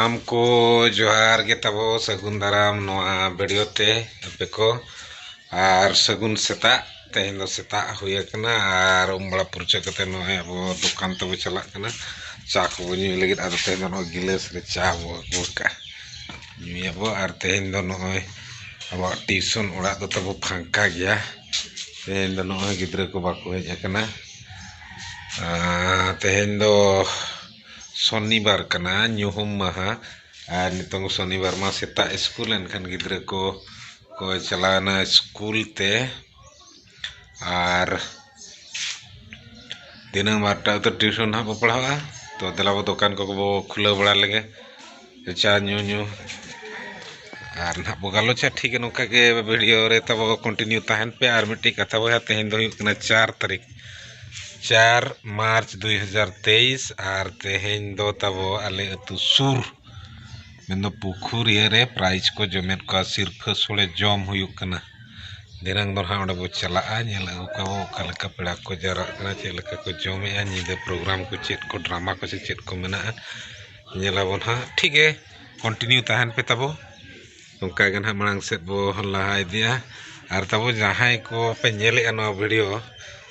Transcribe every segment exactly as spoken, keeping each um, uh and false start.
ᱥᱟᱱᱟᱢ ᱠᱚ ᱡᱚᱦᱟᱨ ᱜᱮ ᱛᱟᱵᱚ, ᱥᱟᱹᱜᱩᱱ ᱫᱟᱨᱟᱢ ᱱᱚᱣᱟ ᱵᱷᱤᱰᱤᱭᱳ ᱛᱮ ᱟᱯᱮ ᱠᱚ, ᱟᱨ ᱥᱟᱹᱜᱩᱱ ᱥᱮᱛᱟᱜ᱾ ᱛᱮᱦᱮᱧ ᱫᱚ ᱥᱮᱛᱟᱜ ᱦᱩᱭ ᱟᱠᱟᱱᱟ ᱟᱨ ᱩᱢ ᱵᱟᱲᱟ ᱯᱩᱨᱪᱟᱹ ᱠᱟᱛᱮ ᱱᱚᱜᱼᱚᱭ ᱟᱵᱚ ᱫᱚᱠᱟᱱ ᱛᱮᱵᱚ ᱪᱟᱞᱟᱜ ᱠᱟᱱᱟ ᱪᱟ ᱠᱚᱵᱚ ᱧᱩᱭ ᱞᱟᱹᱜᱤᱫ᱾ ᱟᱫᱚ ᱛᱮᱦᱮᱧ ᱫᱚ ᱱᱚᱜᱼᱚᱭ ᱜᱤᱞᱟᱹᱥ ᱨᱮ ᱪᱟ ᱵᱚ ᱟᱹᱜᱩ ᱟᱠᱟᱫᱼᱟ, ᱧᱩᱭᱟᱵᱚ᱾ ᱟᱨ ᱛᱮᱦᱮᱧ ᱫᱚ ᱱᱚᱜᱼᱚᱭ ᱟᱵᱚᱣᱟᱜ ᱴᱤᱭᱩᱥᱚᱱ ᱚᱲᱟᱜ ᱫᱚ ᱛᱟᱵᱚ ᱯᱷᱟᱸᱠᱟ ᱜᱮᱭᱟ᱾ ᱛᱮᱦᱮᱧ ᱫᱚ ᱱᱚᱜᱼᱚᱭ ᱜᱤᱫᱽᱨᱟᱹ ᱠᱚ ᱵᱟᱠᱚ ᱦᱮᱡ ᱟᱠᱟᱱᱟ᱾ ᱟᱨ ᱛᱮᱦᱮᱧ ᱫᱚ ᱥᱚᱱᱤᱵᱟᱨ ᱠᱟᱱᱟ, ᱧᱩᱦᱩᱢ ᱢᱟᱦᱟ᱾ ᱟᱨ ᱱᱤᱛᱚᱝ ᱥᱚᱱᱤᱵᱟᱨ ᱢᱟ ᱥᱮᱛᱟᱜ ᱥᱠᱩᱞ, ᱮᱱᱠᱷᱟᱱ ᱜᱤᱫᱽᱨᱟᱹ ᱠᱚ ᱠᱚ ᱪᱟᱞᱟᱣᱮᱱᱟ ᱥᱠᱩᱞ ᱛᱮ᱾ ᱟᱨ ᱫᱤᱱᱟᱹᱢ ᱟᱴᱴᱟ ᱩᱛᱟᱹᱨ ᱴᱤᱭᱩᱥᱚᱱ ᱦᱟᱸᱜ ᱵᱚ ᱯᱟᱲᱦᱟᱜᱼᱟ᱾ ᱛᱚ ᱫᱮᱞᱟ ᱵᱚ ᱫᱚᱠᱟᱱ ᱠᱚ ᱵᱚ ᱠᱷᱩᱞᱟᱹᱣ ᱵᱟᱲᱟ ᱞᱮᱜᱮ, ᱪᱟ ᱧᱩ ᱧᱩ ᱟᱨ ᱱᱟᱦᱟᱜ ᱵᱚ ᱜᱟᱞᱚᱪᱟ᱾ ᱴᱷᱤᱠ ᱜᱮ, ᱱᱚᱝᱠᱟ ᱜᱮ ᱵᱷᱤᱰᱤᱭᱳ ᱨᱮ ᱛᱟᱵᱚ ᱠᱚᱱᱴᱤᱱᱤᱭᱩ ᱛᱟᱦᱮᱱ ᱯᱮ᱾ ᱟᱨ ᱢᱤᱫᱴᱤᱡ ᱠᱟᱛᱷᱟ ᱵᱚᱭᱦᱟ, ᱛᱮᱦᱮᱧ ᱫᱚ ᱦᱩᱭᱩᱜ ᱠᱟᱱᱟ ᱪᱟᱨ ᱛᱟᱹᱨᱤᱠᱷ, ᱪᱟᱨ ᱢᱟᱨᱪ ᱫᱩᱭ ᱦᱟᱡᱟᱨ ᱛᱮᱭᱤᱥ᱾ ᱟᱨ ᱛᱮᱦᱮᱧ ᱫᱚ ᱛᱟᱵᱚ ᱟᱞᱮ ᱟᱹᱛᱩ ᱥᱩᱨ ᱢᱮᱱᱫᱚ ᱯᱩᱠᱷᱩᱨᱤᱭᱟᱹ ᱨᱮ ᱯᱨᱟᱭᱤᱡᱽ ᱠᱚ ᱡᱚᱢᱮᱫ ᱠᱚᱣᱟ, ᱥᱤᱨᱯᱷᱟᱹ ᱥᱳᱲᱮ ᱡᱚᱢ ᱦᱩᱭᱩᱜ ᱠᱟᱱᱟ᱾ ᱫᱷᱤᱱᱟᱹᱝ ᱫᱚ ᱱᱟᱦᱟᱜ ᱚᱸᱰᱮ ᱵᱚ ᱪᱟᱞᱟᱜᱼᱟ, ᱧᱮᱞ ᱟᱹᱜᱩ ᱠᱚᱣᱟ ᱵᱚ ᱚᱠᱟ ᱞᱮᱠᱟ ᱯᱮᱲᱟ ᱠᱚ ᱡᱟᱣᱨᱟᱜ ᱠᱟᱱᱟ, ᱪᱮᱫ ᱞᱮᱠᱟ ᱠᱚ ᱡᱚᱢᱮᱜᱼᱟ, ᱧᱤᱫᱟᱹ ᱯᱨᱳᱜᱨᱟᱢ ᱠᱚ ᱪᱮᱫ ᱠᱚ, ᱰᱨᱟᱢᱟ ᱠᱚ ᱥᱮ ᱪᱮᱫ ᱠᱚ ᱢᱮᱱᱟᱜᱼᱟ, ᱧᱮᱞ ᱟᱵᱚ ᱱᱟᱦᱟᱜ᱾ ᱴᱷᱤᱠ ᱜᱮ, ᱠᱚᱱᱴᱤᱱᱤᱭᱩ ᱛᱟᱦᱮᱱ ᱯᱮ ᱛᱟᱵᱚ, ᱱᱚᱝᱠᱟ ᱜᱮ ᱱᱟᱦᱟᱜ ᱢᱟᱲᱟᱝ ᱥᱮᱫ ᱵᱚ ᱞᱟᱦᱟ ᱤᱫᱤᱜᱼᱟ᱾ ᱟᱨ ᱛᱟᱵᱚ ᱡᱟᱦᱟᱸᱭ ᱠᱚ ᱯᱮ ᱧᱮᱞᱮᱜᱼᱟ ᱱᱚᱣᱟ ᱵᱷᱤᱰᱤᱭᱳ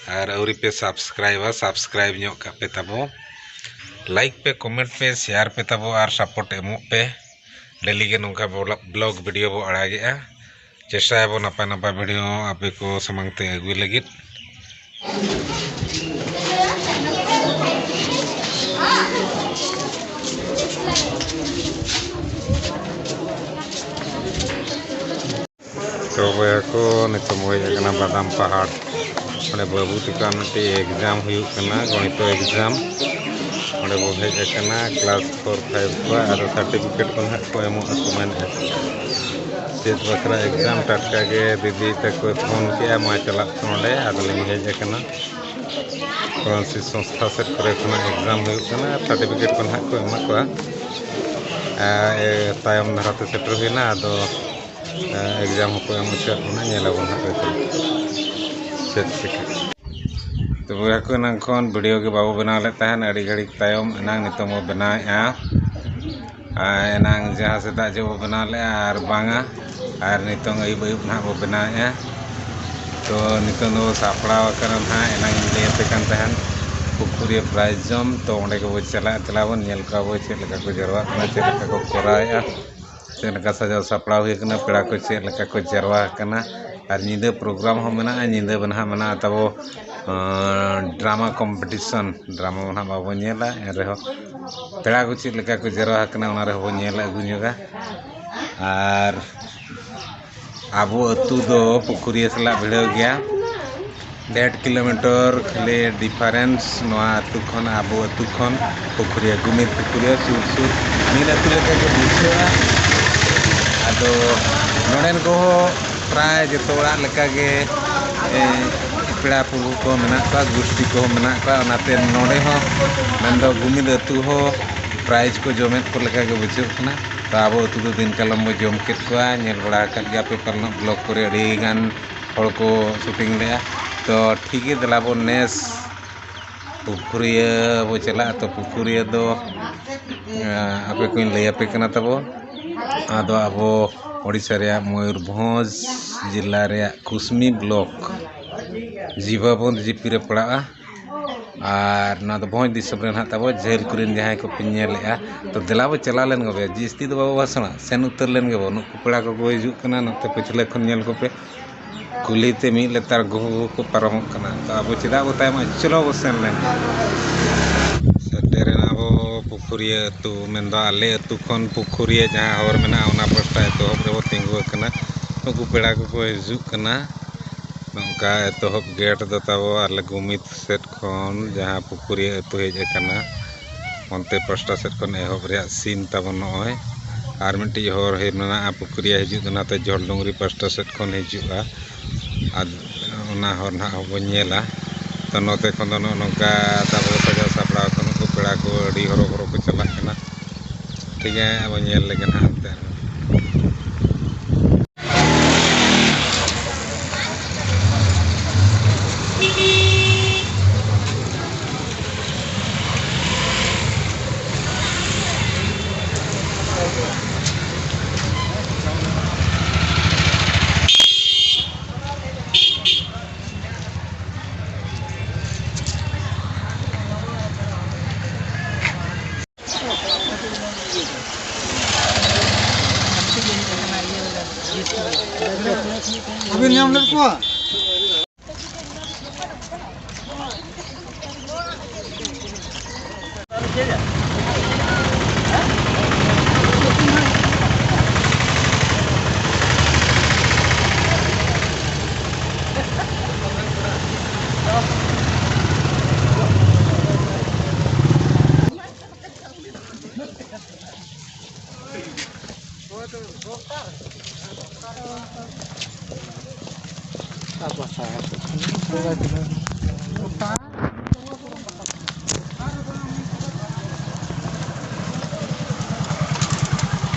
ᱟᱨ ᱟᱹᱣᱨᱤ ᱯᱮ ᱥᱟᱵᱥᱠᱨᱟᱭᱤᱵᱟ, ᱥᱟᱵᱥᱠᱨᱟᱭᱤᱵ ᱧᱚᱜ ᱠᱟᱜ ᱯᱮ ᱛᱟᱵᱚ, ᱞᱟᱭᱤᱠ ᱯᱮ, ᱠᱚᱢᱮᱱᱴ ᱯᱮ, ᱥᱮᱭᱟᱨ ᱯᱮ ᱛᱟᱵᱚ ᱟᱨ ᱥᱟᱯᱳᱨᱴ ᱮᱢᱚᱜ ᱯᱮ᱾ ᱰᱮᱞᱤ ᱜᱮ ᱱᱚᱝᱠᱟ ᱵᱞᱚᱜ ᱵᱷᱤᱰᱤᱭᱳ ᱵᱚ ᱟᱲᱟᱜᱮᱜᱼᱟ᱾ ᱪᱮᱥᱴᱟᱭᱟᱵᱚ ᱱᱟᱯᱟᱭ ᱱᱟᱯᱟᱭ ᱵᱷᱤᱰᱤᱭᱳ ᱟᱯᱮ ᱠᱚ ᱥᱟᱢᱟᱝ ᱛᱮ ᱟᱹᱜᱩᱭ ᱞᱟᱹᱜᱤᱫ᱾ ᱛᱚ ᱵᱚᱭᱦᱟ ᱠᱚ, ᱱᱤᱛᱚᱜ ᱵᱚ ᱦᱮᱡ ᱟᱠᱟᱱᱟ ᱵᱟᱫᱟᱢ ᱯᱟᱦᱟᱲ᱾ ᱚᱸᱰᱮ ᱵᱟᱹᱵᱩ ᱛᱟᱠᱚᱣᱟᱜ ᱢᱤᱫᱴᱤᱡ ᱮᱠᱡᱟᱢ ᱦᱩᱭᱩᱜ ᱠᱟᱱᱟ, ᱜᱚᱬᱤᱛᱚ ᱮᱠᱡᱟᱢ᱾ ᱚᱸᱰᱮ ᱵᱚ ᱦᱮᱡ ᱟᱠᱟᱱᱟ, ᱠᱞᱟᱥ ᱯᱷᱳᱨ ᱯᱷᱟᱭᱤᱵᱷ ᱠᱚᱣᱟᱜ᱾ ᱟᱫᱚ ᱥᱟᱨᱴᱤᱯᱷᱤᱠᱮᱴ ᱠᱚ ᱱᱟᱦᱟᱜ ᱠᱚ ᱮᱢᱚᱜᱼᱟ ᱠᱚ ᱢᱮᱱᱮᱫᱼᱟ᱾ ᱪᱮᱫ ᱵᱟᱠᱷᱨᱟ ᱮᱠᱡᱟᱢ? ᱴᱟᱴᱠᱟ ᱜᱮ ᱫᱤᱫᱤ ᱛᱟᱠᱚᱭ ᱯᱷᱳᱱ ᱠᱮᱜᱼᱟ, ᱢᱟ ᱪᱟᱞᱟᱜ ᱯᱮ ᱚᱸᱰᱮ᱾ ᱟᱫᱚ ᱞᱤᱧ ᱦᱮᱡ ᱟᱠᱟᱱᱟ᱾ ᱯᱷᱚᱨᱮᱱᱥᱤᱠ ᱥᱚᱝᱥᱛᱷᱟ ᱥᱮᱫ ᱠᱚᱨᱮ ᱠᱷᱚᱱᱟᱜ ᱮᱠᱡᱟᱢ ᱦᱩᱭᱩᱜ ᱠᱟᱱᱟ, ᱥᱟᱨᱴᱤᱯᱷᱤᱠᱮᱴ ᱠᱚ ᱱᱟᱦᱟᱜ ᱠᱚ ᱮᱢᱟ ᱠᱚᱣᱟ᱾ ᱟᱨ, ᱮ, ᱛᱟᱭᱚᱢ ᱫᱷᱟᱨᱟ ᱛᱮ ᱥᱮᱴᱮᱨ ᱦᱩᱭᱱᱟ, ᱟᱫᱚ, ᱮ, ᱮᱠᱡᱟᱢ ᱦᱚᱸᱠᱚ ᱮᱢ ᱦᱚᱪᱚᱭᱮᱫ ᱵᱚᱱᱟ, ᱧᱮᱞ ᱟᱵᱚᱱ ᱦᱟᱸᱜ ᱪᱮᱫ ᱪᱤᱠᱟᱹᱜ᱾ ᱛᱚ ᱵᱚᱭᱦᱟ ᱠᱚ, ᱮᱱᱟᱝ ᱠᱷᱚᱱ ᱵᱷᱤᱰᱤᱭᱳ ᱜᱮ ᱵᱟᱵᱚ ᱵᱮᱱᱟᱣ ᱞᱮᱫ ᱛᱟᱦᱮᱱ, ᱟᱹᱰᱤ ᱜᱷᱟᱹᱲᱤᱡ ᱛᱟᱭᱚᱢ ᱮᱱᱟᱝ ᱱᱤᱛᱚᱝ ᱵᱚ ᱵᱮᱱᱟᱣᱮᱫᱼᱟ᱾ ᱟᱨ ᱮᱱᱟᱝ ᱡᱟᱦᱟᱸ ᱥᱮᱛᱟᱜ ᱡᱚᱜ ᱵᱚ ᱵᱮᱱᱟᱣ ᱞᱮᱫᱼᱟ ᱟᱨ ᱵᱟᱝᱟ, ᱟᱨ ᱱᱤᱛᱚᱝ ᱟᱹᱭᱩᱵ ᱟᱹᱭᱩᱵ ᱱᱟᱦᱟᱜ ᱵᱚ ᱵᱮᱱᱟᱣᱮᱫᱼᱟ᱾ ᱛᱚ ᱱᱤᱛᱚᱝ ᱫᱚ ᱥᱟᱯᱲᱟᱣ ᱟᱠᱟᱱᱟ ᱱᱟᱦᱟᱜ, ᱮᱱᱟᱝ ᱤᱧ ᱞᱟᱹᱭ ᱟᱯᱮ ᱠᱟᱱ ᱛᱟᱦᱮᱸᱫ ᱯᱩᱠᱷᱩᱨᱤᱭᱟᱹ ᱯᱨᱟᱭᱤᱡᱽ ᱡᱚᱢ᱾ ᱛᱚ ᱚᱸᱰᱮ ᱜᱮᱵᱚ ᱪᱟᱞᱟᱜᱼᱟ, ᱪᱟᱞᱟᱣ ᱵᱚᱱ ᱧᱮᱞ ᱠᱚᱣᱟ ᱵᱚ ᱪᱮᱫ ᱞᱮᱠᱟ ᱠᱚ ᱡᱟᱨᱣᱟᱜ ᱠᱟᱱᱟ, ᱪᱮᱫ ᱞᱮᱠᱟ ᱠᱚ ᱠᱚᱨᱟᱣᱮᱫᱼᱟ, ᱪᱮᱫ ᱞᱮᱠᱟ ᱥᱟᱡᱟᱣ ᱥᱟᱯᱲᱟᱣ ᱦᱩᱭ ᱟᱠᱟᱱᱟ, ᱯᱮᱲᱟ ᱠᱚ ᱪᱮᱫ ᱞᱮᱠᱟ ᱠᱚ ᱡᱟᱨᱣᱟ ᱟᱠᱟᱱᱟ᱾ ᱟᱨ ᱧᱤᱫᱟᱹ ᱯᱨᱳᱜᱨᱟᱢ ᱦᱚᱸ ᱢᱮᱱᱟᱜᱼᱟ, ᱧᱤᱫᱟᱹ ᱱᱟᱦᱟᱜ ᱢᱮᱱᱟᱜᱼᱟ ᱛᱟᱵᱚ ᱰᱨᱟᱢᱟ ᱠᱚᱢᱯᱤᱴᱤᱥᱚᱱ᱾ ᱰᱨᱟᱢᱟ ᱢᱟ ᱱᱟᱦᱟᱜ ᱵᱟᱵᱚ ᱧᱮᱞᱟ, ᱮᱱ ᱨᱮᱦᱚᱸ ᱯᱮᱲᱟ ᱠᱚ ᱪᱮᱫ ᱞᱮᱠᱟ ᱠᱚ ᱡᱟᱨᱣᱟ ᱟᱠᱟᱱᱟ, ᱚᱱᱟ ᱨᱮᱦᱚᱸ ᱵᱚ ᱧᱮᱞ ᱟᱹᱜᱩ ᱧᱚᱜᱟ᱾ ᱟᱨ ᱟᱵᱚ ᱟᱹᱛᱩ ᱫᱚ ᱯᱩᱠᱷᱩᱨᱤᱭᱟᱹ ᱥᱟᱞᱟᱜ ᱵᱷᱤᱲᱟᱹᱣ ᱜᱮᱭᱟ, ᱰᱮᱲ ᱠᱤᱞᱳᱢᱤᱴᱟᱨ ᱠᱷᱟᱹᱞᱤ ᱰᱤᱯᱷᱟᱨᱮᱱᱥ ᱱᱚᱣᱟ ᱟᱹᱛᱩ ᱠᱷᱚᱱ, ᱟᱵᱚ ᱟᱹᱛᱩ ᱠᱷᱚᱱ ᱯᱩᱠᱷᱩᱨᱤᱭᱟᱹ, ᱜᱩᱢᱤᱫ ᱯᱩᱠᱷᱩᱨᱤᱭᱟᱹ ᱥᱩᱨ ᱥᱩᱨ ᱢᱤᱫ ᱟᱹᱛᱩ ᱞᱮᱠᱟ ᱜᱮ ᱵᱩᱡᱷᱟᱹᱜᱼᱟ᱾ ᱟᱫᱚ ᱱᱚᱰᱮᱱ ᱠᱚᱦᱚᱸ ᱯᱨᱟᱭ ᱡᱚᱛᱚ ᱚᱲᱟᱜ ᱞᱮᱠᱟᱜᱮ, ᱮ, ᱯᱮᱲᱟ ᱯᱩᱨᱵᱷᱩ ᱠᱚ ᱢᱮᱱᱟᱜ ᱠᱚᱣᱟ, ᱜᱩᱥᱴᱤ ᱠᱚᱦᱚᱸ ᱢᱮᱱᱟᱜ ᱠᱚᱣᱟ, ᱚᱱᱟᱛᱮ ᱱᱚᱰᱮ ᱦᱚᱸ ᱢᱮᱱᱫᱚ ᱜᱩᱢᱤᱫ ᱟᱹᱛᱩ ᱦᱚᱸ ᱯᱨᱟᱭᱤᱡᱽ ᱠᱚ ᱡᱚᱢᱮᱫ ᱠᱚ ᱞᱮᱠᱟ ᱜᱮ ᱵᱩᱡᱷᱟᱹᱜ ᱠᱟᱱᱟ᱾ ᱛᱚ ᱟᱵᱚ ᱟᱹᱛᱩ ᱫᱚ ᱫᱤᱱ ᱠᱟᱞᱚᱢ ᱵᱚ ᱡᱚᱢ ᱠᱮᱫ ᱠᱚᱣᱟ, ᱧᱮᱞ ᱵᱟᱲᱟ ᱟᱠᱟᱫ ᱜᱮᱭᱟ ᱯᱮ ᱯᱟᱞᱮᱱᱚᱜ ᱵᱞᱚᱜ ᱠᱚᱨᱮ ᱟᱹᱰᱤ ᱜᱟᱱ ᱦᱚᱲ ᱠᱚ ᱥᱩᱴᱤᱝ ᱞᱮᱫᱼᱟ᱾ ᱛᱚ ᱴᱷᱤᱠ ᱜᱮ, ᱫᱮᱞᱟ ᱵᱚᱱ ᱱᱮᱥ ᱯᱩᱠᱷᱩᱨᱤᱭᱟᱹ ᱵᱚ ᱪᱟᱞᱟᱜᱼᱟ᱾ ᱛᱚ ᱯᱩᱠᱷᱩᱨᱤᱭᱟᱹ ᱫᱚ, ᱮᱸ, ᱟᱯᱮ ᱠᱚᱧ ᱞᱟᱹᱭ ᱟᱯᱮ ᱠᱟᱱᱟ ᱛᱟᱵᱚ᱾ ᱟᱫᱚ ᱟᱵᱚ ᱳᱰᱤᱥᱟ ᱨᱮᱭᱟᱜ ᱢᱚᱭᱩᱨᱵᱷᱚᱸᱡᱽ ᱡᱮᱞᱟ ᱨᱮᱭᱟᱜ ᱠᱩᱥᱢᱤ ᱵᱞᱚᱠ ᱡᱤᱵᱟᱵᱚᱱᱫ ᱡᱤᱯᱤ ᱨᱮ ᱯᱟᱲᱟᱜᱼᱟ᱾ ᱟᱨ ᱱᱚᱣᱟ ᱫᱚ ᱵᱷᱚᱸᱡᱽ ᱫᱤᱥᱚᱢ ᱨᱮ ᱱᱟᱦᱟᱜ ᱛᱟᱵᱚ, ᱡᱷᱟᱹᱞ ᱠᱚᱨᱮᱱ ᱡᱟᱦᱟᱸᱭ ᱠᱚᱯᱮ ᱧᱮᱞᱮᱫᱼᱟ, ᱛᱚ ᱫᱮᱞᱟ ᱵᱚ ᱪᱟᱞᱟᱣ ᱞᱮᱱ ᱜᱮ, ᱡᱟᱹᱥᱛᱤ ᱫᱚ ᱵᱟᱵᱚ ᱵᱷᱟᱥᱚᱬᱟ, ᱥᱮᱱ ᱩᱛᱟᱹᱨ ᱞᱮᱱ ᱜᱮᱵᱚ᱾ ᱱᱩᱠᱩ ᱯᱮᱲᱟ ᱠᱚᱠᱚ ᱦᱤᱡᱩᱜ ᱠᱟᱱᱟ, ᱱᱚᱛᱮ ᱯᱟᱹᱪᱷᱞᱟᱹ ᱠᱷᱚᱱ ᱧᱮᱞ ᱠᱚᱯᱮ, ᱠᱩᱞᱦᱤ ᱛᱮ ᱢᱤᱫ ᱞᱮᱛᱟᱲ ᱜᱩᱦᱩ ᱜᱩᱦᱩ ᱠᱚ ᱯᱟᱨᱚᱢᱚᱜ ᱠᱟᱱᱟ᱾ ᱛᱚ ᱟᱵᱚ ᱪᱮᱫᱟᱜ ᱵᱚ ᱛᱟᱭᱚᱢᱚᱜᱼᱟ? ᱪᱚᱞᱚ ᱵᱚ ᱥᱮᱱ ᱞᱮᱱ ᱜᱮ᱾ ᱥᱮᱴᱮᱨᱮᱱᱟ ᱵᱚ ᱯᱩᱠᱷᱩᱨᱤᱭᱟᱹ ᱟᱹᱛᱩ, ᱢᱮᱱᱫᱚ ᱟᱞᱮ ᱟᱹᱛᱩ ᱠᱷᱚᱱ ᱯᱩᱠᱷᱩᱨᱤᱭᱟᱹ ᱡᱟᱦᱟᱸ ᱦᱚᱨ ᱢᱮᱱᱟᱜᱼᱟ, ᱚᱱᱟ ᱯᱟᱥᱴᱟ ᱮᱛᱚᱦᱚᱵ ᱨᱮᱵᱚ ᱛᱤᱸᱜᱩ ᱟᱠᱟᱱᱟ᱾ ᱱᱩᱠᱩ ᱯᱮᱲᱟ ᱠᱚᱠᱚ ᱦᱤᱡᱩᱜ ᱠᱟᱱᱟ᱾ ᱱᱚᱝᱠᱟ ᱮᱛᱚᱦᱚᱵ ᱜᱮᱴ ᱫᱚ ᱛᱟᱵᱚ ᱟᱞᱮ ᱜᱩᱢᱤᱫ ᱥᱮᱫ ᱠᱷᱚᱱ ᱡᱟᱦᱟᱸ ᱯᱩᱠᱷᱩᱨᱤᱭᱟᱹ ᱟᱹᱛᱩ ᱦᱮᱡ ᱟᱠᱟᱱᱟ, ᱚᱱᱛᱮ ᱯᱟᱥᱴᱟ ᱥᱮᱫ ᱠᱷᱚᱱ ᱮᱦᱚᱵ ᱨᱮᱭᱟᱜ ᱥᱤᱱ ᱛᱟᱵᱚᱱ ᱱᱚᱜᱼᱚᱭ᱾ ᱟᱨ ᱢᱤᱫᱴᱤᱡ ᱦᱚᱨ ᱦᱮᱡ ᱢᱮᱱᱟᱜᱼᱟ, ᱯᱩᱠᱷᱩᱨᱤᱭᱟᱹ ᱦᱤᱡᱩᱜ ᱫᱚ ᱱᱟᱛᱮ ᱡᱷᱚᱞᱰᱩᱝᱨᱤ ᱯᱟᱥᱴᱟ ᱥᱮᱫ ᱠᱷᱚᱱ ᱦᱤᱡᱩᱜᱼᱟ᱾ ᱟᱨ ᱚᱱᱟ ᱦᱚᱨ ᱱᱟᱦᱟᱜ ᱦᱚᱸᱵᱚᱱ ᱧᱮᱞᱟ᱾ ᱛᱚ ᱱᱚᱛᱮ ᱠᱷᱚᱱ ᱫᱚ ᱱᱚᱜᱼᱚ ᱱᱚᱝᱠᱟ ᱛᱟᱵᱚ ᱥᱟᱡᱟᱣ ᱥᱟᱯᱲᱟᱣ ᱠᱟᱱᱟ ᱠᱚ, ᱯᱮᱲᱟ ᱠᱚ ᱟᱹᱰᱤ ᱦᱚᱨᱚ ᱵᱚᱨᱚ ᱠᱚ ᱪᱟᱞᱟᱜ ᱠᱟᱱᱟ᱾ ᱴᱷᱤᱠ ᱜᱮᱭᱟ, ᱟᱵᱚ ᱧᱮᱞ ᱞᱮᱜᱮ ᱱᱟᱦᱟᱜ ᱚᱱᱛᱮ ᱨᱮ᱾ ᱵᱟᱹᱵᱤᱱ ᱧᱟᱢ ᱞᱮᱫ ᱠᱚᱣᱟ?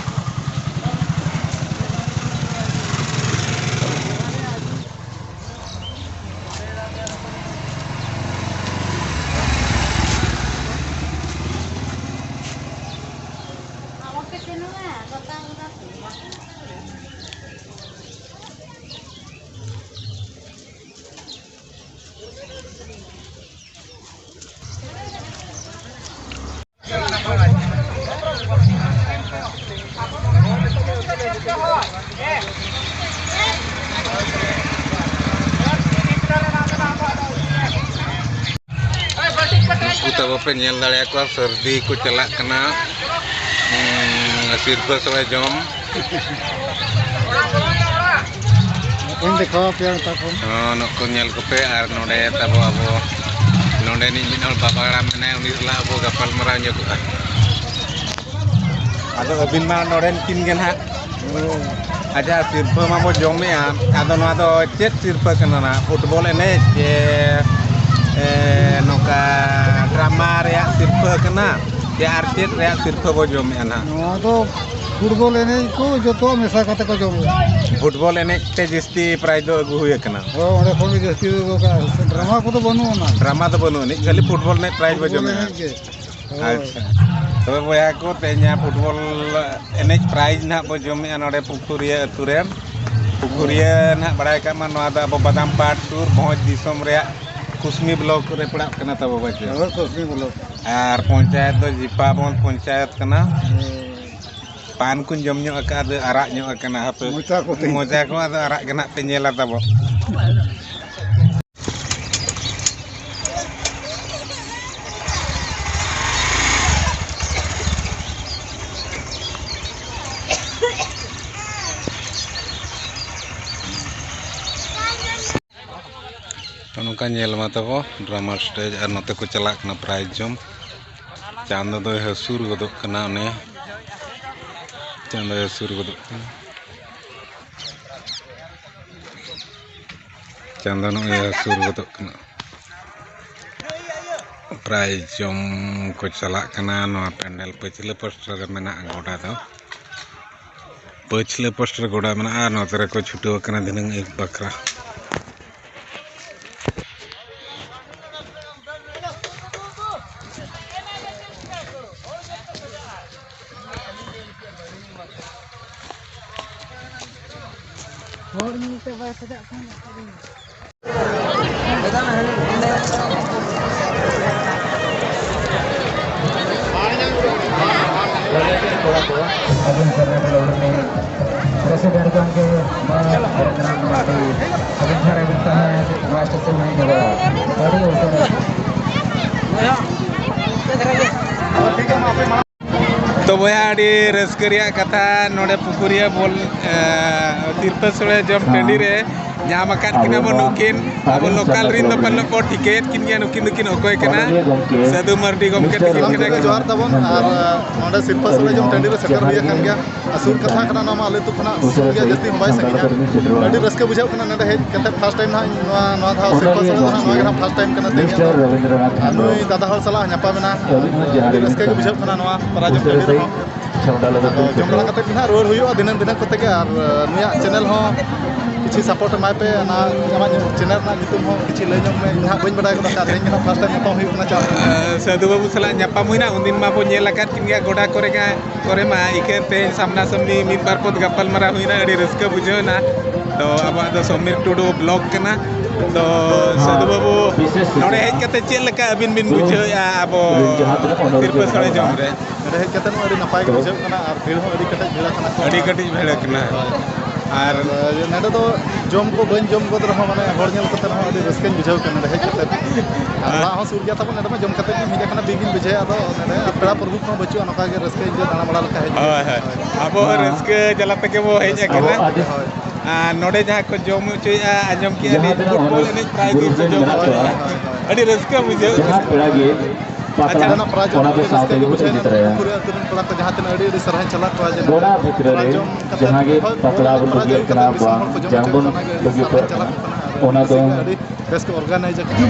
ᱩᱱᱠᱩ ᱛᱟᱵᱚ ᱯᱮ ᱧᱮᱞ ᱫᱟᱲᱮᱭᱟᱠᱚᱣᱟ, ᱥᱟᱹᱨᱫᱤ ᱠᱚ ᱪᱟᱞᱟᱜ ᱠᱟᱱᱟ, ᱩᱸ, ᱥᱤᱨᱯᱟᱹ ᱥᱚᱲᱮ ᱡᱚᱢ᱾ ᱚᱠᱚᱧ ᱫᱮᱠᱷᱟᱣ ᱟᱯᱮᱭᱟ ᱢᱮᱛᱟ ᱠᱚᱢ᱾ ᱦᱚᱸ, ᱱᱩᱠᱩ ᱧᱮᱞ ᱠᱚᱯᱮ᱾ ᱟᱨ ᱱᱚᱰᱮ ᱛᱟᱵᱚ ᱟᱵᱚ, ᱱᱚᱰᱮᱱᱤᱡ ᱢᱤᱫ ᱦᱚᱲ ᱵᱟᱵᱟ ᱦᱟᱲᱟᱢ ᱢᱮᱱᱟᱭᱟ, ᱩᱱᱤ ᱥᱟᱞᱟᱜ ᱟᱵᱚ ᱜᱟᱯᱟᱞ ᱢᱟᱨᱟᱣ ᱧᱚᱜᱚᱜᱼᱟ᱾ ᱟᱫᱚ ᱟᱹᱵᱤᱱ ᱢᱟ ᱱᱚᱰᱮᱱ ᱠᱤᱱ ᱜᱮ ᱱᱟᱦᱟᱜ᱾ ᱟᱪᱪᱷᱟ, ᱥᱤᱨᱯᱟᱹ ᱢᱟᱵᱚ ᱡᱚᱢᱮᱜᱼᱟ, ᱟᱫᱚ ᱱᱚᱣᱟ ᱫᱚ ᱪᱮᱫ ᱥᱤᱨᱯᱟᱹ ᱠᱟᱱᱟ ᱱᱟᱦᱟᱜ? ᱯᱷᱩᱴᱵᱚᱞ ᱮᱱᱮᱡ ᱪᱮ, ᱮ, ᱱᱚᱝᱠᱟ ᱰᱨᱟᱢᱟ ᱨᱮᱭᱟᱜ ᱥᱤᱨᱯᱟᱹ ᱠᱟᱱᱟ ᱪᱮ ᱟᱨ ᱪᱮᱫ ᱨᱮᱭᱟᱜ ᱥᱤᱨᱯᱟᱹ ᱵᱚ ᱡᱚᱢᱮᱜᱼᱟ ᱱᱟᱦᱟᱜ? ᱱᱚᱣᱟ ᱫᱚ ᱯᱷᱩᱴᱵᱚᱞ ᱮᱱᱮᱡ ᱠᱚ ᱡᱚᱛᱚᱣᱟᱜ ᱢᱮᱥᱟ ᱠᱟᱛᱮ ᱠᱚ ᱡᱚᱢᱮᱜᱼᱟ᱾ ᱯᱷᱩᱴᱵᱚᱞ ᱮᱱᱮᱡ ᱛᱮ ᱡᱟᱹᱥᱛᱤ ᱯᱨᱟᱭᱤᱡᱽ ᱫᱚ ᱟᱹᱜᱩ ᱦᱩᱭ ᱟᱠᱟᱱᱟ᱾ ᱦᱳᱭ, ᱚᱸᱰᱮ ᱠᱷᱚᱱ ᱜᱮ ᱡᱟᱹᱥᱛᱤ ᱫᱚ ᱫᱚᱨᱠᱟᱨ᱾ ᱰᱨᱟᱢᱟ ᱠᱚᱫᱚ ᱵᱟᱹᱱᱩᱜ ᱟᱱᱟ᱾ ᱰᱨᱟᱢᱟ ᱫᱚ ᱵᱟᱹᱱᱩᱜ ᱟᱹᱱᱤᱡ, ᱠᱷᱟᱹᱞᱤ ᱯᱷᱩᱴᱵᱚᱞ ᱮᱱᱮᱡ ᱯᱨᱟᱭᱤᱡᱽ ᱵᱚ ᱯᱷᱩᱴᱵᱚᱞ ᱡᱚᱢᱮᱜᱼᱟ᱾ ᱮᱱᱮᱡ ᱜᱮ᱾ ᱦᱳᱭ᱾ ᱟᱪᱪᱷᱟ, ᱛᱚᱵᱮ ᱵᱚᱭᱦᱟ ᱠᱚ, ᱛᱮᱦᱮᱧᱟᱜ ᱯᱷᱩᱴᱵᱚᱞ ᱮᱱᱮᱡ ᱯᱨᱟᱭᱤᱡᱽ ᱱᱟᱦᱟᱜ ᱵᱚ ᱡᱚᱢᱮᱜᱼᱟ ᱱᱚᱰᱮ ᱯᱩᱠᱷᱩᱨᱤᱭᱟᱹ ᱟᱹᱛᱩ ᱨᱮ᱾ ᱯᱩᱠᱷᱩᱨᱤᱭᱟᱹ ᱱᱟᱦᱟᱜ ᱵᱟᱲᱟᱭ ᱠᱟᱜ ᱢᱟ, ᱱᱚᱣᱟ ᱫᱚ ᱟᱵᱚ ᱵᱟᱫᱟᱢ ᱯᱟᱴ ᱥᱩᱨ ᱵᱷᱚᱸᱡᱽ ᱫᱤᱥᱚᱢ ᱨᱮᱭᱟᱜ ᱠᱩᱥᱢᱤ ᱵᱞᱚᱠ ᱨᱮ ᱯᱟᱲᱟᱜ ᱠᱟᱱᱟ ᱛᱟᱵᱚ ᱵᱟᱡᱟᱨ᱾ ᱦᱳᱭ, ᱠᱩᱥᱢᱤ ᱵᱞᱚᱠ᱾ ᱟᱨ ᱯᱚᱧᱪᱟᱭᱮᱛ ᱫᱚ ᱡᱤᱯᱟᱵᱚᱱ ᱯᱚᱧᱪᱟᱭᱮᱛ ᱠᱟᱱᱟ᱾ ᱦᱳᱭ᱾ ᱯᱟᱱ ᱠᱚᱧ ᱡᱚᱢ ᱧᱚᱜ ᱟᱠᱟᱫᱼᱟ, ᱟᱫᱚ ᱟᱨᱟᱜ ᱧᱚᱜ ᱟᱠᱟᱱᱟ ᱦᱟᱯᱮ᱾ ᱢᱚᱪᱟ ᱠᱚᱛᱮ᱾ ᱢᱚᱪᱟ ᱠᱚ ᱟᱫᱚ ᱟᱨᱟᱜ ᱜᱮ ᱱᱟᱦᱟᱜ ᱯᱮ ᱧᱮᱞᱟ ᱛᱟᱵᱚ᱾ ᱛᱚ, ᱱᱚᱝᱠᱟ ᱧᱮᱞ ᱢᱟ ᱛᱟᱵᱚ ᱰᱨᱟᱢᱟ ᱥᱴᱮᱡᱽ, ᱟᱨ ᱱᱚᱛᱮ ᱠᱚ ᱪᱟᱞᱟᱜ ᱠᱟᱱᱟ ᱯᱨᱟᱭᱤᱡᱽ ᱡᱚᱢ᱾ ᱪᱟᱸᱫᱚ ᱫᱚᱭ ᱦᱟᱹᱥᱩᱨ ᱜᱚᱫᱚᱜ ᱠᱟᱱᱟ, ᱚᱱᱮ ᱪᱟᱸᱫᱚᱭ ᱦᱟᱹᱥᱩᱨ ᱜᱚᱫᱚᱜ ᱠᱟᱱᱟ᱾ ᱪᱟᱸᱫᱚ ᱱᱚᱜᱼᱚᱭ ᱦᱟᱹᱥᱩᱨ ᱜᱚᱫᱚᱜ ᱠᱟᱱᱟ᱾ ᱯᱨᱟᱭᱤᱡᱽ ᱡᱚᱢ ᱠᱚ ᱪᱟᱞᱟᱜ ᱠᱟᱱᱟ᱾ ᱱᱚᱣᱟ ᱯᱮᱱᱰᱮᱞ ᱯᱟᱹᱪᱷᱞᱟᱹ ᱯᱟᱥᱴᱟ ᱨᱮ ᱢᱮᱱᱟᱜᱼᱟ ᱜᱚᱰᱟ ᱫᱚ᱾ ᱯᱟᱹᱪᱷᱞᱟᱹ ᱯᱟᱥᱴᱟ ᱨᱮ ᱜᱚᱰᱟ ᱢᱮᱱᱟᱜᱼᱟ, ᱟᱨ ᱱᱚᱛᱮ ᱨᱮᱠᱚ ᱪᱷᱩᱴᱟᱹᱣ ᱟᱠᱟᱱᱟ ᱫᱷᱤᱱᱟᱹᱝ ᱟᱹᱭᱩᱵ ᱵᱟᱠᱷᱨᱟ᱾ ᱦᱚᱲ ᱧᱮᱞᱛᱮ ᱵᱟᱭ ᱥᱟᱡᱟᱜ ᱠᱟᱱ᱾ ᱟᱹᱵᱤᱱ ᱥᱮᱨᱮᱧ ᱨᱮ ᱩᱱᱤ ᱯᱨᱮᱥᱤᱰᱮᱱᱴ ᱜᱚᱢᱠᱮ ᱢᱟᱹᱱ ᱨᱚᱜᱷᱩᱱᱟᱛᱷ ᱢᱟᱨᱰᱤ, ᱟᱹᱵᱤᱱ ᱴᱷᱮᱱ ᱟᱹᱵᱤᱱ ᱛᱟᱦᱮᱸ ᱱᱚᱣᱟ ᱥᱴᱮᱥᱚᱱ ᱨᱮ ᱧᱮᱞᱚᱜᱼᱟ᱾ ᱟᱹᱰᱤ ᱩᱥᱟᱹᱨᱟ᱾ ᱛᱚ ᱵᱚᱭᱦᱟ, ᱟᱹᱰᱤ ᱨᱟᱹᱥᱠᱟᱹ ᱨᱮᱭᱟᱜ ᱠᱟᱛᱷᱟ, ᱱᱚᱰᱮ ᱯᱩᱠᱷᱩᱨᱤᱭᱟᱹ ᱵᱚᱞ, ᱮ, ᱛᱤᱨᱯᱟᱹ ᱥᱳᱲᱮ ᱡᱚᱢ ᱴᱟᱺᱰᱤ ᱨᱮ ᱧᱟᱢ ᱟᱠᱟᱫ ᱠᱤᱱᱟ ᱵᱚᱱ ᱱᱩᱠᱤᱱ᱾ ᱟᱵᱚ ᱞᱳᱠᱟᱞ ᱨᱤᱱ ᱫᱚ ᱯᱟᱞᱮ ᱵᱚ ᱴᱷᱤᱠᱟᱹᱭᱮᱫ ᱠᱤᱱ ᱜᱮᱭᱟ, ᱱᱩᱠᱤᱱ ᱫᱚᱠᱤᱱ ᱚᱠᱚᱭ ᱠᱟᱱᱟ᱾ ᱥᱟᱹᱫᱷᱩ ᱢᱟᱨᱰᱤ ᱜᱚᱢᱠᱮ ᱛᱤᱠᱤᱱ ᱠᱟᱱᱟ ᱠᱤᱱ᱾ ᱡᱚᱦᱟᱨ ᱛᱟᱵᱚᱱ, ᱟᱨ, ᱮ, ᱱᱚᱰᱮ ᱥᱤᱨᱯᱟᱹ ᱥᱳᱲᱮ ᱡᱚᱢ ᱴᱟᱺᱰᱤ ᱨᱮ ᱥᱮᱴᱮᱨ ᱦᱩᱭ ᱟᱠᱟᱱ ᱜᱮᱭᱟ᱾ ᱟᱨ ᱥᱩᱨ ᱠᱟᱛᱷᱟ ᱠᱟᱱᱟ, ᱱᱚᱣᱟ ᱢᱟ ᱟᱞᱮ ᱟᱹᱛᱩ ᱠᱷᱚᱱᱟᱜ ᱥᱩᱨ ᱜᱮᱭᱟ, ᱡᱟᱹᱥᱛᱤ ᱦᱚᱸ ᱵᱟᱭ ᱥᱟᱺᱜᱤᱧᱟ᱾ ᱟᱹᱰᱤ ᱨᱟᱹᱥᱠᱟᱹ ᱵᱩᱡᱷᱟᱹᱜ ᱠᱟᱱᱟ ᱱᱚᱰᱮ ᱦᱮᱡ ᱠᱟᱛᱮ᱾ ᱯᱷᱟᱥᱴ ᱴᱟᱭᱤᱢ ᱱᱟᱦᱟᱜ ᱱᱚᱣᱟ, ᱱᱚᱣᱟ ᱫᱷᱟᱣ ᱥᱤᱨᱯᱟᱹ ᱥᱳᱲᱮ ᱫᱚ ᱱᱟᱦᱟᱜ ᱱᱚᱣᱟ ᱜᱮ ᱱᱟᱦᱟᱜ ᱯᱷᱟᱥᱴ ᱴᱟᱭᱤᱢ ᱠᱟᱱᱟ ᱛᱮᱦᱮᱧ ᱫᱚ᱾ ᱟᱨ ᱱᱩᱭ ᱫᱟᱫᱟ ᱦᱚᱲ ᱥᱟᱞᱟᱜ ᱧᱟᱯᱟᱢ ᱮᱱᱟ, ᱟᱹᱰᱤ ᱨᱟᱹᱥᱠᱟᱹ ᱜᱮ ᱵᱩᱡᱷᱟᱹᱜ ᱠᱟᱱᱟ ᱱᱚᱣᱟ ᱯᱟᱨᱟ ᱡᱚᱢ ᱴᱟᱺᱰᱤ ᱨᱮᱦᱚᱸ᱾ ᱟᱫᱚ ᱡᱚᱢ ᱵᱟᱲᱟ ᱠᱟᱛᱮ ᱜᱮ ᱱᱟᱦᱟᱜ ᱨᱩᱣᱟᱹᱲ ᱦᱩᱭᱩᱜᱼᱟ ᱫᱷᱤᱱᱟᱹᱝ ᱫᱷᱤᱱᱟᱹᱝ ᱠᱚᱛᱮ ᱜᱮ᱾ ᱟᱨ ᱱᱩᱭᱟᱜ ᱪᱮᱱᱮᱞ ᱦᱚᱸ ᱠᱤᱪᱷᱩ ᱥᱟᱯᱳᱨᱴ ᱮᱢᱟᱭ ᱯᱮ᱾ ᱚᱱᱟ ᱟᱢᱟᱜ ᱪᱮᱱᱮᱞ ᱨᱮᱱᱟᱜ ᱧᱩᱛᱩᱢ ᱦᱚᱸ ᱠᱤᱪᱷᱩ ᱞᱟᱹᱭ ᱧᱚᱜ ᱢᱮ, ᱤᱧ ᱱᱟᱦᱟᱜ ᱵᱟᱹᱧ ᱵᱟᱰᱟᱭ ᱜᱚᱫ ᱟᱠᱟᱫᱼᱟ, ᱛᱮᱦᱮᱧ ᱜᱮ ᱱᱟᱦᱟᱜ ᱯᱷᱟᱥᱴ ᱴᱟᱭᱤᱢ ᱧᱟᱯᱟᱢ ᱦᱩᱭᱩᱜ ᱠᱟᱱᱟ᱾ ᱪᱟᱞ᱾ ᱥᱟᱹᱫᱷᱩ ᱵᱟᱹᱵᱩ ᱥᱟᱞᱟᱜ ᱧᱟᱯᱟᱢ ᱦᱩᱭᱱᱟ, ᱩᱱᱫᱤᱱ ᱢᱟ ᱵᱚ ᱧᱮᱞ ᱟᱠᱟᱫ ᱠᱤᱱ ᱜᱮᱭᱟ ᱜᱚᱰᱟ ᱠᱚᱨᱮ ᱜᱮ, ᱠᱚᱨᱮ ᱢᱟ᱾ ᱤᱠᱷᱟᱹᱱ ᱛᱮᱦᱮᱧ ᱥᱟᱢᱱᱟ ᱥᱟᱢᱱᱤ ᱢᱤᱫ ᱵᱟᱨ ᱯᱚᱫ ᱜᱟᱯᱟᱞ ᱢᱟᱨᱟᱣ ᱦᱩᱭᱱᱟ, ᱟᱹᱰᱤ ᱨᱟᱹᱥᱠᱟᱹ ᱵᱩᱡᱷᱟᱹᱣ ᱮᱱᱟ᱾ ᱛᱚ ᱟᱵᱚᱣᱟᱜ ᱫᱚ ᱥᱚᱢᱤᱨ ᱴᱩᱰᱩ ᱵᱞᱚᱜ ᱠᱟᱱᱟ᱾ ᱛᱚ ᱥᱟᱹᱫᱷᱩ ᱵᱟᱹᱵᱩ, ᱱᱚᱰᱮ ᱦᱮᱡ ᱠᱟᱛᱮ ᱪᱮᱫ ᱞᱮᱠᱟ ᱟᱹᱵᱤᱱ ᱵᱤᱱ ᱵᱩᱡᱷᱟᱹᱣᱮᱫᱼᱟ ᱟᱵᱚ ᱥᱤᱨᱯᱟᱹ ᱥᱚᱲᱮ ᱡᱚᱢ ᱨᱮ? ᱱᱚᱰᱮ ᱦᱮᱡ ᱠᱟᱛᱮ ᱦᱚᱸ ᱟᱹᱰᱤ ᱱᱟᱯᱟᱭ ᱜᱮ ᱵᱩᱡᱷᱟᱹᱜ ᱠᱟᱱᱟ ᱟᱨ ᱵᱷᱤᱲ ᱦᱚᱸ ᱟᱹᱰᱤ ᱠᱟᱹᱴᱤᱡ ᱵᱷᱤᱲ ᱟᱠᱟᱱᱟ ᱠᱚ᱾ ᱟᱹᱰᱤ ᱠᱟᱹᱴᱤᱡ ᱵᱷᱤᱲ ᱟᱠᱟᱱᱟ᱾ ᱟᱨ ᱟᱨ ᱱᱚᱰᱮ ᱫᱚ ᱡᱚᱢ ᱠᱚ ᱵᱟᱹᱧ ᱡᱚᱢ ᱜᱚᱫ ᱨᱮᱦᱚᱸ, ᱢᱟᱱᱮ, ᱦᱚᱲ ᱧᱮᱞ ᱠᱟᱛᱮ ᱨᱮᱦᱚᱸ ᱟᱹᱰᱤ ᱨᱟᱹᱥᱠᱟᱹᱧ ᱵᱩᱡᱷᱟᱹᱣ ᱠᱮᱫᱟ ᱱᱚᱰᱮ ᱦᱮᱡ ᱠᱟᱛᱮ᱾ ᱟᱨ ᱚᱲᱟᱜ ᱦᱚᱸ ᱥᱩᱨ ᱜᱮᱭᱟ ᱛᱟᱵᱚᱱ, ᱱᱚᱰᱮ ᱢᱟ ᱡᱚᱢ ᱠᱟᱛᱮ ᱜᱮ ᱦᱮᱡ ᱟᱠᱟᱱᱟ, ᱵᱤᱧ ᱵᱤᱧ ᱵᱩᱡᱷᱟᱹᱣᱟ᱾ ᱟᱫᱚ ᱱᱚᱰᱮ ᱯᱮᱲᱟ ᱯᱨᱚᱵᱷᱩ ᱠᱚᱦᱚᱸ ᱵᱟᱹᱪᱩᱜᱼᱟ, ᱱᱚᱝᱠᱟ ᱜᱮ ᱨᱟᱹᱥᱠᱟᱹ ᱤᱧ ᱫᱟᱬᱟ ᱵᱟᱲᱟ ᱞᱮᱠᱟ ᱦᱮᱡ ᱦᱳᱭ, ᱦᱳᱭ᱾ ᱟᱵᱚ ᱦᱚᱸ ᱨᱟᱹᱥᱠᱟᱹ ᱡᱟᱞᱟ ᱛᱮᱜᱮ ᱵᱚ ᱦᱮᱡ ᱟᱠᱟᱱᱟ᱾ ᱦᱳᱭ᱾ ᱟᱨ ᱱᱚᱰᱮ ᱡᱟᱦᱟᱸ ᱠᱚ ᱡᱚᱢ ᱦᱚᱪᱚᱭᱮᱫᱼᱟ, ᱟᱸᱡᱚᱢ ᱠᱮᱫᱼᱟ ᱞᱤᱧ, ᱯᱷᱩᱴᱵᱚᱞ ᱮᱱᱮᱡ ᱯᱨᱟᱭ ᱜᱮ ᱠᱚ ᱡᱚᱢ ᱦᱚᱪᱚᱭᱮᱫᱼᱟ᱾ ᱟᱹᱰᱤ ᱨᱟᱹᱥᱠᱟᱹ ᱵᱩᱡᱷᱟᱹᱜ ᱠᱟᱱᱟ᱾ ᱯᱮᱲᱟ ᱜᱮ ᱟᱪᱪᱷᱟ᱾ ᱯᱟᱛᱲᱟ, ᱚᱱᱟ ᱯᱨᱟᱭᱤᱡᱽ ᱚᱱᱟ ᱠᱚ ᱟᱹᱰᱤ ᱥᱟᱶ ᱨᱟᱹᱥᱠᱟᱹ ᱛᱮᱜᱮ ᱜᱮ ᱵᱚ ᱵᱩᱡᱷᱟᱹᱣ ᱤᱫᱤ ᱮᱱᱟ᱾ ᱛᱚᱨᱟᱭᱟ᱾ ᱯᱩᱨᱟᱹ ᱟᱹᱛᱩ ᱨᱮᱱ ᱠᱚᱲᱟ ᱠᱚ ᱡᱟᱦᱟᱸ ᱛᱤᱱᱟᱹᱜ ᱟᱹᱰᱤ ᱟᱹᱰᱤ ᱥᱟᱨᱦᱟᱣ ᱪᱟᱞᱟᱜ ᱠᱚᱣᱟ ᱡᱮ ᱱᱚᱰᱮ ᱵᱚᱲᱟ ᱵᱷᱤᱛᱨᱤ ᱨᱮ ᱯᱨᱟᱭᱤᱡᱽ ᱡᱚᱢ ᱠᱟᱛᱮ ᱡᱟᱦᱟᱸ ᱜᱮ ᱦᱚᱲ ᱯᱟᱛᱲᱟ ᱵᱚᱱ ᱯᱨᱟᱭᱤᱡᱽ ᱵᱟᱹᱜᱤᱭᱮᱫ ᱟᱹᱜᱩ ᱠᱟᱱᱟ, ᱠᱟᱛᱮ ᱫᱤᱥᱚᱢ ᱵᱟᱝ ᱦᱚᱲ ᱠᱚ ᱡᱚᱢ ᱡᱟᱝ ᱦᱚᱪᱚ ᱵᱚᱱ ᱠᱟᱱᱟ᱾ ᱟᱹᱰᱤ ᱵᱟᱹᱜᱤ ᱨᱟᱹᱥᱠᱟᱹ ᱠᱚᱜ ᱟᱹᱰᱤ ᱠᱟᱱᱟ᱾ ᱨᱟᱹᱥᱠᱟᱹ ᱚᱨᱜᱟᱱᱟᱭᱤᱡ ᱟᱠᱟᱱᱟ᱾ ᱟᱹᱰᱤ ᱵᱮᱥ ᱠᱚ ᱚᱨᱜᱟᱱᱟᱭᱤᱡ ᱟᱠᱟᱱᱟ᱾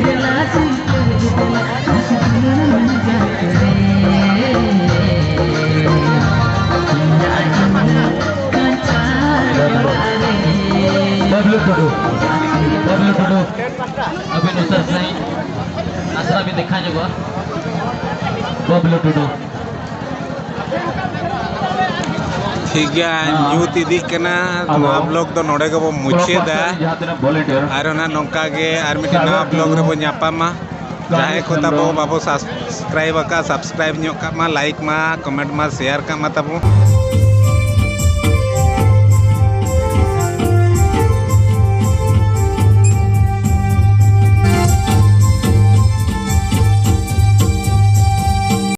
ᱵᱟᱵᱞᱩ ᱴᱩᱰᱩ, ᱵᱟᱵᱞᱩ ᱴᱩᱰᱩ, ᱟᱹᱵᱤᱱ ᱩᱥᱟᱹᱨᱟ ᱥᱟᱺᱦᱤᱡ ᱟᱥᱲᱟ ᱵᱤᱱ ᱫᱮᱠᱷᱟ ᱧᱚᱜᱚᱜᱼᱟ᱾ ᱵᱟᱵᱞᱩ ᱴᱩᱰᱩ᱾ ᱴᱷᱤᱠ ᱜᱮᱭᱟ, ᱧᱩᱛ ᱤᱫᱤᱜ ᱠᱟᱱᱟ᱾ ᱱᱚᱣᱟ ᱵᱞᱚᱜ ᱫᱚ ᱱᱚᱰᱮ ᱜᱮᱵᱚ ᱢᱩᱪᱟᱹᱫᱟ᱾ ᱡᱟᱦᱟᱸ ᱛᱤᱱᱟᱹᱜ ᱵᱷᱚᱞᱮᱱᱴᱤᱭᱟᱨ ᱟᱨ ᱚᱱᱟ ᱱᱚᱝᱠᱟ ᱜᱮ ᱟᱨ ᱢᱤᱫᱴᱮᱱ ᱱᱟᱣᱟ ᱵᱞᱚᱜ ᱨᱮᱵᱚ ᱧᱟᱯᱟᱢᱟ᱾ ᱡᱟᱦᱟᱸᱭ ᱠᱚ ᱛᱟᱵᱚ ᱵᱟᱵᱚ ᱥᱟᱵᱥᱠᱨᱟᱭᱤᱵ ᱟᱠᱟᱫ, ᱥᱟᱵᱥᱠᱨᱟᱭᱤᱵ ᱧᱚᱜ ᱠᱟᱜ ᱢᱟ, ᱞᱟᱭᱤᱠ ᱢᱟ, ᱠᱚᱢᱮᱱᱴ ᱢᱟ, ᱥᱮᱭᱟᱨ ᱠᱟᱜ ᱢᱟ ᱛᱟᱵᱚ᱾